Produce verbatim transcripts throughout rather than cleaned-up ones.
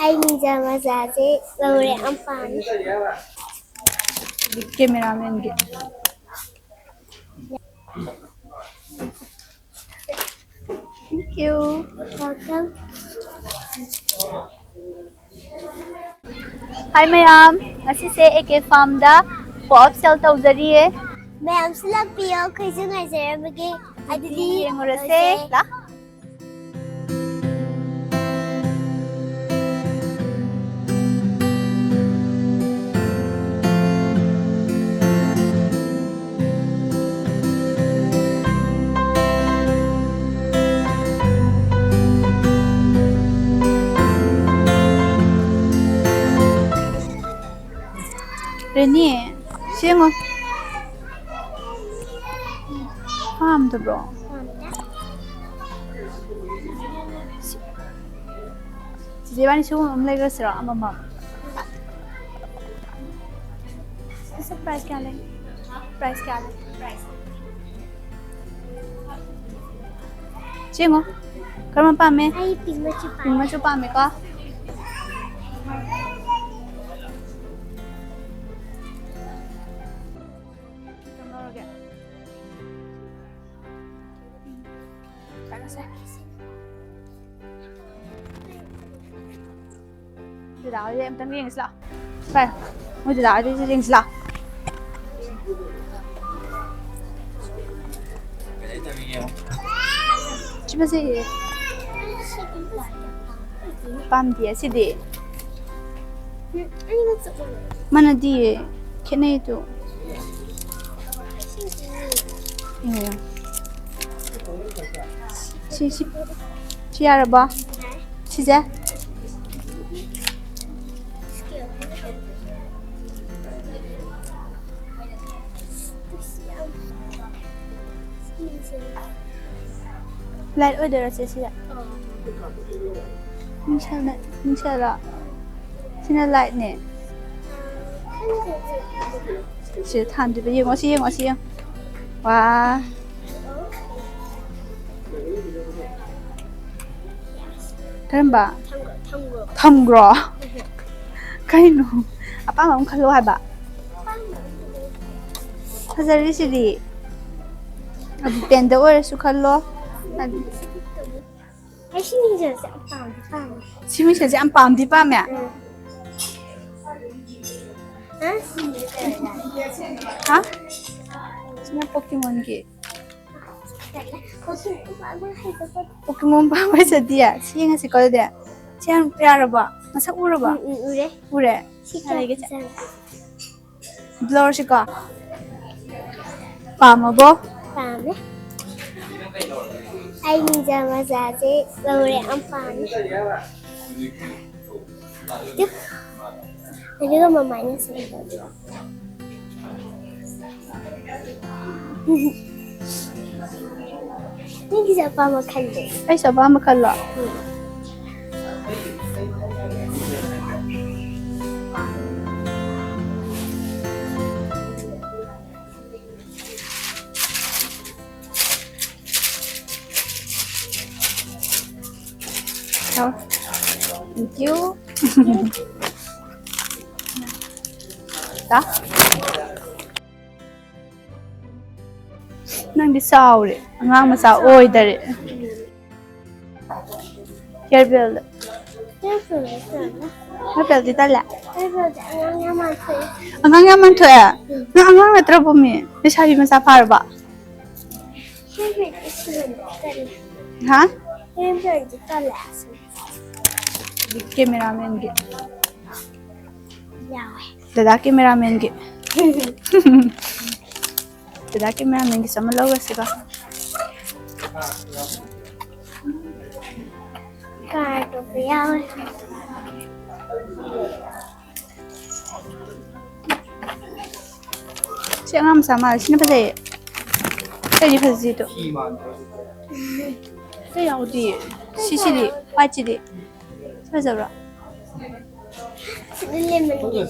ꯑꯩ ꯅꯤꯡꯖꯥ ꯃꯖꯥꯁꯦ ꯂꯧꯔꯦ ꯑꯝꯄꯥꯅꯤ꯫ ꯀꯦꯃꯦꯔꯥꯃꯦꯟꯒꯤ꯫ Thank you. Welcome. ꯍꯥꯏ ꯃꯌꯥꯝ, ꯉꯁꯤꯁꯦ ꯑꯦ ꯀꯦ ꯐꯥꯔꯝꯗ ꯄꯣꯞ ꯁꯦꯜ ꯇꯧꯖꯔꯤꯌꯦ꯫ ꯃꯌꯥꯝꯁꯨ ꯂꯥꯛꯄꯤꯌꯣ, ꯑꯩꯈꯣꯏꯁꯨ ꯉꯥꯏꯖꯔꯝꯃꯒꯦ꯫ ꯑꯗꯨꯗꯤ ꯌꯦꯡꯉꯨꯔꯁꯦ꯫ ꯂꯥꯛ꯫ ꯔꯦꯅꯤ, ꯁꯤ ꯌꯦꯡꯉꯣ꯫ ꯄꯥꯝꯗꯕ꯭ꯔꯣ? ꯆꯤꯆꯦ ꯏꯕꯥꯅꯤ ꯁꯤꯒꯨꯝꯕ ꯑꯃ ꯂꯩꯈ꯭ꯔꯁꯤꯔꯣ? ꯑꯃꯃꯝ꯫ ꯁꯤ ꯄ꯭ꯔꯥꯏꯁ ꯀꯌꯥ ꯂꯩ? ꯄ꯭ꯔꯥꯏꯁ ꯀꯌꯥ ꯂꯩ? ꯁꯤ ꯌꯦꯡꯉꯣ꯫ ꯀꯔꯝꯕ ꯄꯥꯝꯃꯦ? ꯑꯩ ꯄꯤꯡ ꯃꯆꯨ ꯄꯥꯝꯃꯦ꯫ ꯄꯤꯡ ꯃꯆꯨ ꯄꯥꯝꯃꯦꯀꯣ? ꯀꯩꯅꯣꯁꯦ꯫ ꯗꯗꯥ ꯍꯣꯏꯗꯤ ꯑꯝꯇꯪ ꯌꯦꯡꯁꯤ ꯂꯥꯛꯑꯣ꯫ ꯁ꯭ꯋꯥꯏ꯫ ꯃꯣꯏ ꯗꯗꯥ ꯍꯣꯏꯗꯤ ꯌꯦꯡꯁꯤ ꯂꯥꯛꯑꯣ꯫ ꯁꯤ ꯐꯖꯩꯌꯦ꯫ ꯄꯥꯝꯗꯤꯌꯦ ꯁꯤꯗꯤ꯫ ꯃꯥꯟꯅꯗꯤꯌꯦ꯫ ꯈꯦꯠꯅꯩꯗꯣ꯫ ꯎꯝ꯫ ꯁꯤ, ꯁꯤ, ꯁꯤ ꯌꯥꯔꯕꯣ? ꯁꯤꯁꯦ? ꯂꯥꯏꯠ ꯑꯣꯏꯗꯣꯏꯔꯣ ꯆꯦ ꯁꯤꯁꯦ? ꯅꯨꯡꯁꯥꯅ, ꯅꯨꯡꯁꯥꯔꯣ? ꯁꯤꯅ ꯂꯥꯏꯠꯅꯦ꯫ ꯁꯤꯗ ꯊꯥꯟꯗꯣꯏꯕ꯫ ꯌꯦꯡꯉꯣ, ꯁꯤ ꯌꯦꯡꯉꯣ, ꯁꯤ ꯌꯦꯡꯉꯣ꯫ ꯋꯥ꯫ ꯀꯔꯝꯕ? ꯊꯝꯈ꯭ꯔꯣ, ꯊꯝꯈ꯭ꯔꯣ꯫ ꯊꯝꯈ꯭ꯔꯣ? ꯀꯩꯅꯣ? ꯑꯄꯥꯝꯕ ꯑꯃ ꯈꯜꯂꯣ ꯍꯥꯏꯕ꯫ ꯐꯖꯔꯤꯁꯤꯗꯤ꯫ ꯑꯗꯨ ꯄꯦꯟꯗ ꯑꯣꯏꯔꯁꯨ ꯈꯜꯂꯣ꯫ ꯑꯗꯨ ꯑꯩ ꯁꯤ ꯃꯤꯡꯁꯦꯜꯁꯦ ꯌꯥꯝ ꯄꯥꯝꯗꯤ ꯄꯥꯝꯃꯦ꯫ ꯁꯤ ꯃꯤꯡꯁꯦꯜꯁꯦ ꯌꯥꯝ ꯄꯥꯝꯗꯤ ꯄꯥꯝꯃꯦ? ꯎꯝ꯫ ꯑ? ꯍꯥ? ꯁꯤꯅ ꯄꯣꯀꯤꯃꯣꯟꯒꯤ꯫ ꯄꯣꯀꯤꯃꯣꯟ ꯄꯥꯝꯕ ꯍꯩꯖꯗꯤꯌꯦ? ꯁꯤ ꯌꯦꯡꯉꯁꯤꯀꯣ ꯑꯗꯨꯗꯤ꯫ ꯁꯤ ꯌꯥꯝ ꯌꯥꯔꯕꯣ? ꯃꯁꯛ ꯎꯔꯕꯣ? ꯎꯝ, ꯎꯝ, ꯎꯔꯦ꯫ ꯎꯔꯦ? ꯁꯤ ꯀꯌꯥ ꯂꯩꯒꯦ? ꯄꯤꯖꯥꯠꯅꯣ? ꯕ꯭ꯂꯔꯁꯤꯀꯣ? ꯄꯥꯝꯃꯕꯣ? ꯄꯥꯝꯃꯦ꯫ ꯑꯩ ꯅꯤꯡꯖ ꯃꯖꯥꯁꯦ ꯂꯧꯔꯦ, ꯌꯥꯝ ꯄꯥꯝꯃꯦ꯫ ꯑꯗꯨꯒ ꯃꯃꯥꯏꯅ ꯁꯨꯃꯥꯏꯅ ꯇꯧꯕ꯫ ꯅꯪꯒꯤꯁꯨ ꯑꯄꯥꯝꯕ ꯈꯜꯂꯦ꯫ ꯑꯩꯁꯨ ꯑꯄꯥꯝꯕ ꯈꯜꯂꯣ? ꯎꯝ꯫ Thank you. ꯇꯥ? ꯅꯪꯗꯤ ꯆꯥꯎꯔꯦ, ꯑꯉꯥꯡ ꯃꯆꯥ ꯑꯣꯏꯗꯔꯦ꯫ ꯍꯤꯌꯔ ꯕꯦꯜꯗ꯫ ꯍꯤꯌꯔ ꯕꯦꯜꯗꯤ ꯇꯜꯂꯦ꯫ ꯍꯤꯌꯔ ꯕꯦꯜꯗꯤ ꯇꯜꯂꯦ? ꯍꯤꯌꯔ ꯕꯦꯜꯗꯤ ꯑꯉꯥꯡ ꯌꯥꯝ ꯃꯥꯟꯊꯣꯛꯑꯦ꯫ ꯑꯉꯥꯡ ꯌꯥꯝ ꯃꯥꯟꯊꯣꯛꯑꯦ? ꯎꯝ꯫ ꯅꯪ ꯑꯉꯥꯡ ꯅꯠꯇ꯭ꯔꯕꯣ ꯃꯤ? ꯂꯩꯁꯥꯕꯤ ꯃꯆꯥ ꯐꯥꯔꯕ? ꯍꯤꯌꯔ ꯕꯦꯜꯗꯤ ꯁꯤꯖꯤꯟꯅꯕ ꯇꯜꯂꯦ꯫ ꯍꯥ? ꯍꯤꯌꯔ ꯕꯦꯜꯗꯤ ꯇꯜꯂꯦ ꯑꯁꯦꯡꯕ꯫ ꯀꯦꯃꯦꯔꯥꯃꯦꯟꯒꯤ꯫ ꯌꯥꯎꯋꯦ꯫ ꯗꯗꯥ ꯀꯦꯃꯦꯔꯥꯃꯦꯟꯒꯤ꯫ ꯗꯗꯥ ꯀꯦꯃꯦꯔꯥꯃꯦꯟꯒꯤꯁꯨ ꯑꯃ ꯂꯧꯔꯁꯤꯀꯣ꯫ ꯀꯥꯔ ꯇꯣꯞꯄ ꯌꯥꯎꯋꯦ꯫ ꯁꯤ ꯑꯉꯥꯡ ꯃꯆꯥ ꯃꯥꯜꯂꯦ꯫ ꯁꯤꯅ ꯐꯖꯩꯌꯦ꯫ ꯑꯇꯩꯗꯤ ꯐꯖꯗꯦꯗꯣ꯫ ꯑꯇꯩ ꯌꯥꯎꯗꯤꯌꯦ꯫ ꯁꯤꯁꯤꯗꯤ, ꯋꯥꯏꯠꯁꯤꯗꯤ꯫ ꯁꯤ ꯐꯖꯕ꯭ꯔꯣ? ꯁꯤꯗꯤ ꯂꯦꯃꯟꯒꯤꯅꯦ꯫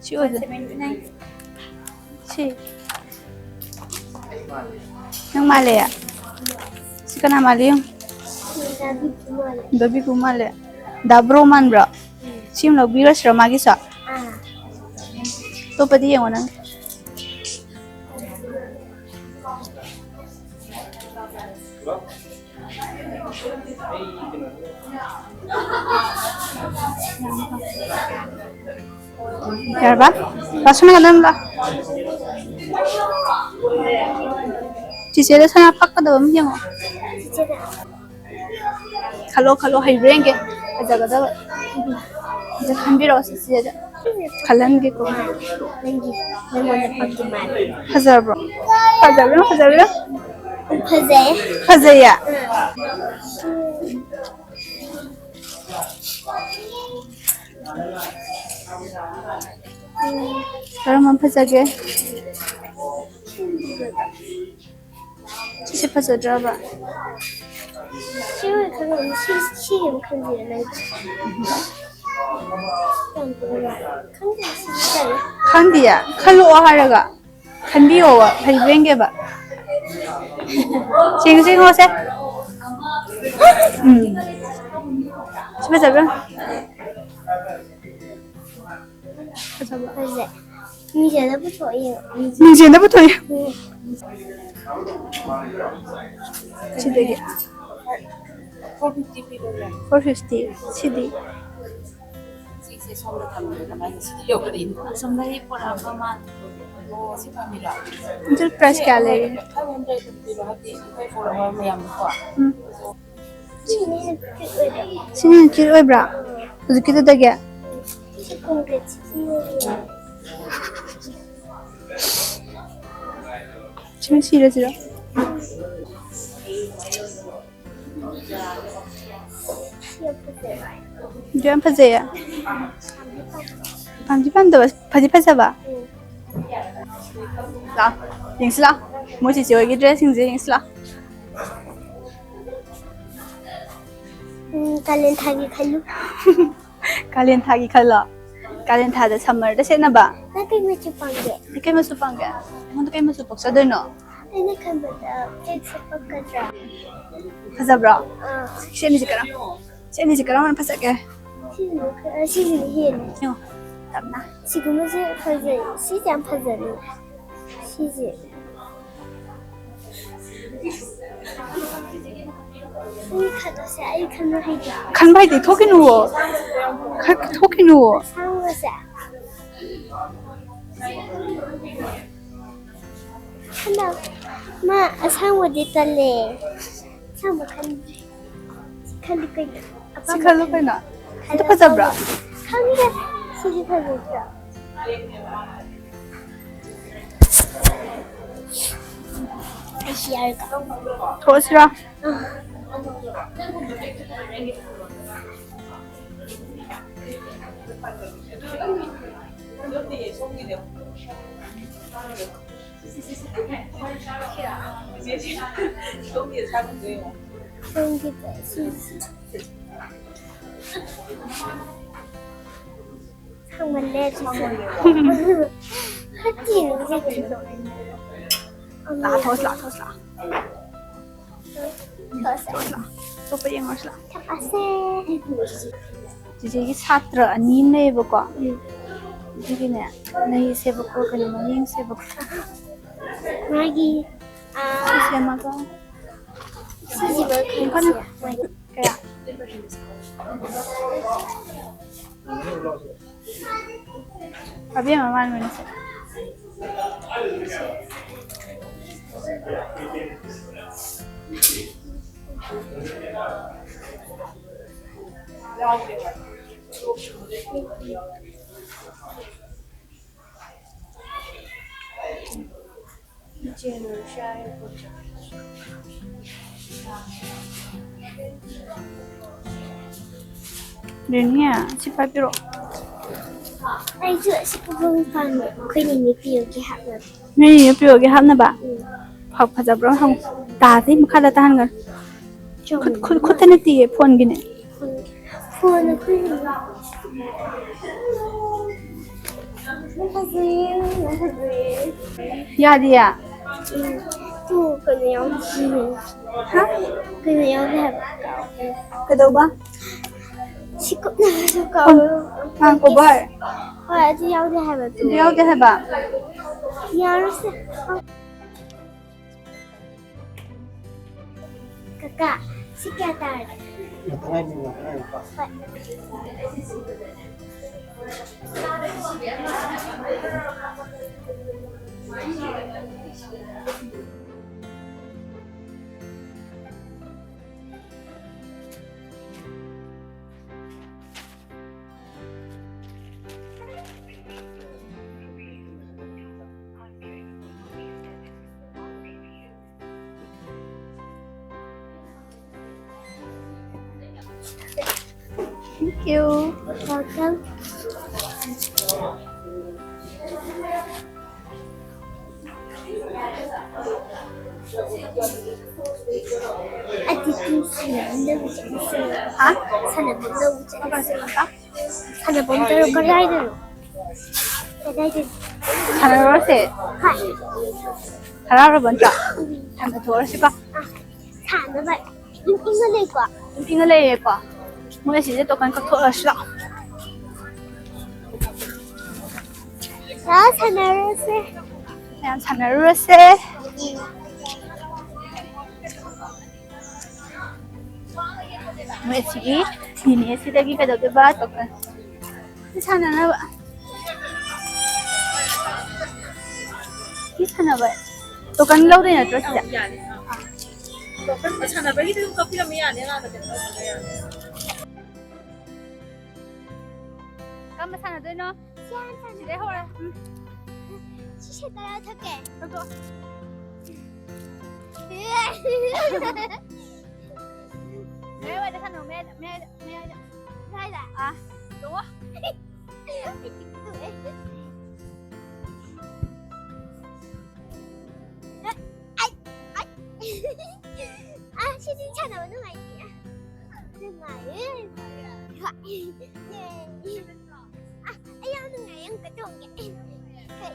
ꯁꯤ ꯑꯣꯏꯗꯣꯏ-, ꯁꯤ꯫ ꯅꯪ ꯃꯥꯜꯂꯦ? ꯁꯤ ꯀꯅꯥ ꯃꯥꯜꯂꯤ ꯌꯦꯡꯉꯨ꯫ ꯕꯕꯤꯀꯨ ꯃꯥꯜꯂꯦ꯫ ꯗꯥ ꯕ꯭ꯔꯣ ꯃꯥꯟꯕ꯭ꯔꯣ? ꯁꯤ ꯑꯃ ꯂꯧꯕꯤꯔꯁꯤꯔꯣ ꯃꯥꯒꯤꯁꯨ? ꯑꯥ꯫ ꯑꯇꯣꯞꯄꯗꯤ ꯌꯦꯡꯉꯣ ꯅꯪ꯫ ꯌꯥꯔꯕ? ꯂꯥꯛꯁꯅꯨ, ꯅꯪ ꯂꯥꯛ꯫ ꯆꯤꯆꯦꯗ ꯁꯅꯥ ꯄꯛꯀꯗꯕ ꯑꯃ ꯌꯦꯡꯉꯣ꯫ ꯈꯜꯂꯣ, ꯈꯜꯂꯣ, ꯍꯩꯕ꯭ꯔꯥ ꯌꯦꯡꯒꯦ꯫ ꯐꯖꯒꯗꯕ꯫ ꯑꯗ ꯈꯟꯕꯤꯔꯛꯑꯣ ꯆꯤꯆꯦꯗ꯫ ꯈꯜꯍꯟꯒꯦꯀꯣ꯫ ꯅꯪꯒꯤ, ꯅꯪꯉꯣꯟꯗ ꯄꯛꯇꯧ ꯃꯥꯜꯂꯦ꯫ ꯐꯖꯕ꯭ꯔꯣ? ꯐꯖꯕ꯭ꯔꯣ? ꯐꯖꯕ꯭ꯔꯣ? ꯐꯖꯩ꯫ ꯐꯖꯩꯌꯦ? ꯎꯝ꯫ ꯀꯔꯝꯕ ꯐꯖꯒꯦ? ꯁꯤꯁꯦ ꯐꯖꯗ꯭ꯔꯕ? ꯁꯤ ꯑꯣꯏꯅ ꯈꯜꯂꯣ꯫ ꯁꯤ, ꯁꯤ ꯑꯣꯏꯅ ꯈꯟꯕꯤꯔꯣ ꯅꯪ꯫ ꯌꯥꯝ ꯐꯖꯕ꯫ ꯈꯪꯗꯦ, ꯁꯤꯁꯦ ꯇꯜꯂꯦ꯫ ꯈꯪꯗꯤꯌꯦ? ꯈꯜꯂꯛꯑꯣ ꯍꯥꯏꯔꯒ꯫ ꯈꯟꯕꯤꯌꯣꯕ, ꯐꯩꯕ꯭ꯔꯥ ꯌꯦꯡꯒꯦꯕ꯫ ꯁꯦꯡꯉꯨ, ꯁꯦꯡꯉꯨꯁꯦ꯫ ꯎꯝ꯫ ꯁꯤ ꯐꯖꯕ꯭ꯔꯥ? ꯐꯖꯕ꯭ꯔꯥ? ꯐꯖꯩ꯫ ꯃꯤꯡꯁꯦꯜꯗ ꯄꯨꯊꯣꯛꯑꯦ꯫ ꯃꯤꯡꯁꯦꯜꯗ ꯄꯨꯊꯣꯛꯑꯦ? ꯎꯝ꯫ ꯁꯤꯗꯒꯤ꯫ ꯐꯣꯔ ꯐꯤꯐꯇꯤ ꯄꯤꯕꯅꯦ꯫ Four fifty. ꯁꯤꯗꯤ? ꯁꯤꯁꯦ ꯁꯣꯝꯗ ꯊꯝꯕꯤꯔꯣ, ꯀꯃꯥꯏꯅ ꯁꯤꯗꯤ ꯌꯧꯔꯛꯏꯅꯣ? ꯑꯁꯣꯝꯗꯒꯤ ꯄꯣꯔꯛꯑꯕ ꯃꯥꯜꯂꯦ꯫ ꯑꯣ, ꯁꯤ ꯄꯥꯝꯃꯤꯔꯣ? ꯑꯗꯨ price ꯀꯌꯥ ꯂꯩꯔꯤ? ꯐꯥꯏꯚ ꯍꯟꯗ꯭ꯔꯦꯠ ꯄꯤꯔꯣ, ꯍꯥꯏꯗꯤ ꯑꯩꯈꯣꯏ ꯄꯣꯔꯛꯑꯕ ꯃꯌꯥꯝꯗꯣꯀꯣ꯫ ꯎꯝ꯫ ꯁꯤꯅ ꯍꯦꯟꯅ cute ꯑꯣꯏꯕ꯭ꯔꯥ? ꯁꯤꯅ ꯍꯦꯟꯅ cute ꯑꯣꯏꯕ꯭ꯔꯥ? ꯍꯧꯖꯤꯛꯀꯤꯗꯨꯗꯒꯤ? ꯁꯤ ꯈꯣꯡꯒ꯭ꯔꯦꯠ ꯁꯤꯅ ꯍꯦꯟꯅ ꯁꯤꯅ ꯁꯤꯔꯁꯤꯔꯣ? ꯁꯤ ꯌꯥꯝ ꯐꯖꯩ꯫ ꯑꯗꯨ ꯌꯥꯝ ꯐꯖꯩꯌꯦ? ꯄꯥꯝꯗꯤ ꯄꯥꯝꯗꯕ, ꯐꯗꯤ ꯐꯖꯕ? ꯎꯝ꯫ ꯂꯥꯛꯑꯣ, ꯌꯦꯡꯁꯤ ꯂꯥꯛꯑꯣ꯫ ꯃꯣꯏ ꯆꯤꯆꯦ ꯍꯣꯏꯒꯤ dressꯁꯤꯡꯁꯦ ꯌꯦꯡꯁꯤ ꯂꯥꯛꯑꯣ꯫ ꯎꯝ, ꯀꯥꯂꯦꯟ ꯊꯥꯒꯤ ꯈꯜꯂꯨ꯫ ꯀꯥꯂꯦꯟ ꯊꯥꯒꯤ ꯈꯜꯂꯣ? ꯀꯥꯂꯦꯟ ꯊꯥꯗ summerꯗ ꯁꯦꯠꯅꯕ? ꯅꯪ ꯀꯩ ꯃꯆꯨ ꯄꯥꯝꯒꯦ? ꯑꯩ ꯀꯩ ꯃꯆꯨ ꯄꯥꯝꯒꯦ? ꯑꯩꯉꯣꯟꯗ ꯀꯩ ꯃꯆꯨ ꯄꯛꯆꯗꯣꯏꯅꯣ? ꯑꯩꯅ ꯈꯟꯕꯗ ꯐ꯭ꯂꯦꯛꯁꯦ ꯄꯛꯀꯗ꯭ꯔꯥ? ꯐꯖꯕ꯭ꯔꯣ? ꯑꯥ꯫ ꯁꯤ ꯑꯅꯤꯁꯦ ꯀꯔꯝ-, ꯁꯤ ꯑꯅꯤꯁꯦ ꯀꯔꯝꯕꯅ ꯐꯖꯒꯦ? ꯁꯤꯁꯤꯅ ꯈꯔ, ꯁꯤꯁꯤꯅ ꯍꯦꯜꯂꯦ꯫ ꯌꯦꯡꯉꯣ, ꯇꯞꯅ꯫ ꯁꯤꯒꯨꯝꯕꯁꯦ ꯐꯖꯩ꯫ ꯁꯤꯁꯦ ꯌꯥꯝ ꯐꯖꯅꯤ꯫ ꯁꯤꯁꯦ꯫ ꯑꯩ ꯈꯟꯕꯁꯦ, ꯑꯩ ꯈꯟꯕ ꯍꯩꯇꯦ꯫ ꯈꯟꯕ ꯍꯩꯇꯦ, ꯊꯣꯛꯈꯤꯅꯨꯋꯣ꯫ ꯈ-, ꯊꯣꯛꯈꯤꯅꯨꯋꯣ꯫ ꯑꯁꯥꯡꯕꯁꯦ꯫ ꯈꯟꯕ-, ꯃꯥ ꯑꯁꯥꯡꯕꯗꯤ ꯇꯜꯂꯦ꯫ ꯑꯁꯥꯡꯕ ꯈꯟꯗ꯭ꯔꯤ꯫ ꯈꯜꯂꯨ ꯀꯩꯅꯣ꯫ ꯁꯤ ꯑꯄꯥꯝꯕ ꯈꯜꯂꯨ ꯈꯜꯂꯨ꯫ ꯀꯩꯅꯣ꯫ ꯈꯜꯂꯨ ꯑꯗꯨ ꯐꯖꯕ꯭ꯔꯥ? ꯑꯄꯥꯝꯕ꯫ ꯈꯪꯗꯦ꯫ ꯁꯤꯗꯤ ꯐꯖꯗ꯭ꯔꯣ? ꯑꯩ ꯁꯤ ꯌꯥꯔꯦꯀꯣ꯫ ꯊꯣꯛꯑꯁꯤꯔꯥ? ꯑꯥ꯫ ꯅꯪꯒꯤꯗ ꯁꯤꯁꯦ꯫ ꯁꯥꯡꯃꯜꯂꯦ ꯑꯗꯨꯁꯨ꯫ ꯍꯥꯏꯗꯤ ꯍꯧꯖꯤꯛꯀꯤꯗꯣ꯫ ꯂꯥꯛꯑꯣ, ꯊꯣꯛꯑꯁꯤ ꯂꯥꯛꯑꯣ, ꯊꯣꯛꯑꯁꯤ ꯂꯥꯛꯑꯣ꯫ ꯊꯣꯛꯑꯁꯤ꯫ ꯊꯣꯛꯑꯁꯤ ꯂꯥꯛꯑꯣ꯫ ꯑꯇꯣꯞꯄ ꯌꯦꯡꯉꯨꯔꯁꯤ ꯂꯥꯛꯑꯣ꯫ ꯊꯣꯛꯑꯁꯦ꯫ ꯆꯤꯆꯦꯒꯤ ꯁꯥꯇ꯭ꯔ ꯑꯅꯤ ꯑꯃ ꯂꯩꯌꯦꯕꯀꯣ꯫ ꯎꯝ꯫ ꯑꯗꯨꯒꯤꯅꯦ, ꯂꯩꯁꯦꯕꯀꯣ, ꯀꯩꯅꯣ, ꯃꯃꯤꯡꯁꯦꯕꯀꯣ꯫ ꯃꯥꯒꯤ, ꯑꯥ, ꯁꯤ ꯁꯦꯝꯃꯒ꯫ ꯁꯤꯁꯤꯃ ꯈꯟꯁꯦ꯫ ꯀꯌꯥ? ꯑꯕꯦꯝꯃ ꯃꯥꯟꯕꯅꯤꯁꯦ꯫ ꯔꯦꯅꯤꯌꯥ, ꯁꯤ ꯄꯥꯏꯕꯤꯔꯛꯑꯣ꯫ ꯑꯩꯁꯨ ꯑꯁꯤ ꯄꯨꯈꯝ ꯄꯥꯝꯃꯦ꯫ ꯑꯩꯈꯣꯏ ꯅꯤꯅꯦ ꯄꯤꯌꯨꯒꯦ ꯍꯥꯞꯅꯕ꯫ ꯅꯣꯏ ꯅꯤꯅꯦ ꯄꯤꯌꯨꯒꯦ ꯍꯥꯞꯅꯕ? ꯎꯝ꯫ ꯐ-, ꯐꯖꯕ꯭ꯔꯣ ꯍꯪꯉꯨ꯫ ꯇꯥꯗꯦ, ꯃꯈꯥꯗ ꯇꯥꯍꯟꯒꯅꯨ꯫ ꯈꯨꯠ, ꯈꯨꯠ, ꯈꯨꯠꯇ ꯅꯠꯇꯤꯌꯦ, ꯐꯣꯟꯒꯤꯅꯦ꯫ ꯐꯣꯟ, ꯐꯣꯟ ꯑꯩꯈꯣꯏꯒꯤ꯫ ꯐꯖꯩꯌꯦ, ꯐꯖꯩꯌꯦ꯫ ꯌꯥꯗꯤꯌꯦ? ꯎꯝ꯫ ꯇꯨ ꯀꯩꯅꯣ ꯌꯥꯎꯗꯦ꯫ ꯍꯥ? ꯀꯩꯅꯣ ꯌꯥꯎꯗꯦ ꯍꯥꯏꯕ꯫ ꯀꯩꯗꯧꯕ? ꯁꯤ ꯀꯨꯞꯅꯕꯁꯨ ꯀꯥꯎꯔꯦ꯫ ꯉꯥꯡ ꯀꯣꯕꯔ? ꯍꯣꯏ, ꯑꯗꯨ ꯌꯥꯎꯗꯦ ꯍꯥꯏꯕ꯫ ꯑꯗꯨ ꯌꯥꯎꯗꯦ ꯍꯥꯏꯕ? ꯌꯥꯔꯣꯏꯁꯦ꯫ ꯀꯀꯥ, ꯁꯤ ꯀꯌꯥ ꯇꯥꯔꯒꯦ? ꯍꯣꯏ꯫ Thank you. Welcome. ꯑꯗꯨꯗꯤ ꯁꯥꯟꯅꯐꯝꯗ ꯑꯃꯨꯛ ꯆꯠꯂꯁꯦ꯫ ꯍꯥ? ꯁꯥꯟꯅꯐꯝꯗ ꯑꯃꯨꯛ ꯆꯠꯂꯁꯦ꯫ ꯁꯥꯟꯅꯐꯝꯗꯔꯣ? ꯀꯗꯥꯏꯗꯅꯣ? ꯀꯗꯥꯏꯗꯅꯣ? ꯁꯥꯟꯅꯔꯨꯔꯁꯦ꯫ ꯍꯣꯏ꯫ ꯍꯔꯥꯎꯔꯕ ꯅꯠꯇ꯭ꯔꯣ? ꯎꯝ꯫ ꯁꯥꯟꯅꯊꯣꯛꯎꯔꯁꯤꯀꯣ꯫ ꯑ, ꯁꯥꯟꯅꯕ꯫ ꯅꯨꯄꯤꯒ ꯂꯩꯀꯣ? ꯅꯨꯄꯤꯒ ꯂꯩꯔꯦꯀꯣ? ꯃꯣꯏ ꯑꯁꯤꯗ ꯇꯣꯀꯟ ꯀꯛꯊꯣꯛꯎꯔꯁꯤ ꯂꯥꯛꯑꯣ꯫ ꯂꯥꯛꯑꯣ, ꯁꯥꯟꯅꯔꯨꯔꯁꯦ꯫ ꯃꯌꯥꯝ ꯁꯥꯟꯅꯔꯨꯔꯁꯦ꯫ ꯃꯣꯏ ꯑꯁꯤꯒꯤ ꯅꯤꯅꯦ ꯑꯁꯤꯗꯒꯤ ꯀꯩꯗꯧꯗꯣꯏꯕ? ꯇꯣꯀꯟ ꯁꯥꯟꯅꯅꯕ꯫ ꯁꯤ ꯁꯥꯟꯅꯕ꯫ ꯇꯣꯀꯟ ꯂꯧꯗꯣꯏ ꯅꯠꯇ꯭ꯔꯣ ꯁꯤꯗ? ꯌꯥꯅꯤ꯫ ꯇꯣꯀꯟ ꯁꯥꯟꯅꯕꯒꯤꯗꯤ ꯑꯗꯨꯝ ꯀꯛꯄꯤꯔꯝꯕ ꯌꯥꯅꯤ, ꯑꯉꯥꯡꯗ ꯀꯩꯅꯣ ꯇꯧꯕ ꯌꯥꯅꯤ꯫ ꯀꯔꯝꯕ ꯁꯥꯟꯅꯗꯣꯏꯅꯣ? ꯁꯤ ꯍꯥꯟꯅ ꯁꯥꯟꯅ-, ꯁꯤꯗꯩ ꯍꯧꯔ꯫ ꯎꯝ꯫ ꯁꯤꯁꯦ ꯇꯔꯥ ꯊꯣꯛꯀꯦ꯫ ꯊꯣꯛꯑꯣ꯫ ꯃꯌꯥꯏꯋꯥꯏꯗ ꯁꯥꯟꯅꯧ, ꯃꯌꯥꯏꯗ, ꯃꯌꯥꯏꯗ, ꯃꯌꯥꯏꯗ꯫ ꯀꯥꯏꯗ? ꯑꯥ, ꯇꯣꯡꯉꯣ꯫ ꯑꯩ ꯆꯤꯛꯇꯣꯛꯑꯦ꯫ ꯑꯩ, ꯑꯩ꯫ ꯑꯥ, ꯁꯤꯗꯤ ꯁꯥꯟꯅꯕ ꯅꯨꯡꯉꯥꯏꯇꯦ꯫ ꯅꯨꯡꯉꯥꯏꯌꯦ꯫ ꯌꯦ꯫ ꯑꯥ, ꯑꯩ ꯌꯥꯝ ꯅꯨꯡꯉꯥꯏꯌꯦ, ꯑꯃꯨꯛꯀ ꯆꯣꯡꯒꯦ꯫ ꯍꯣꯏ꯫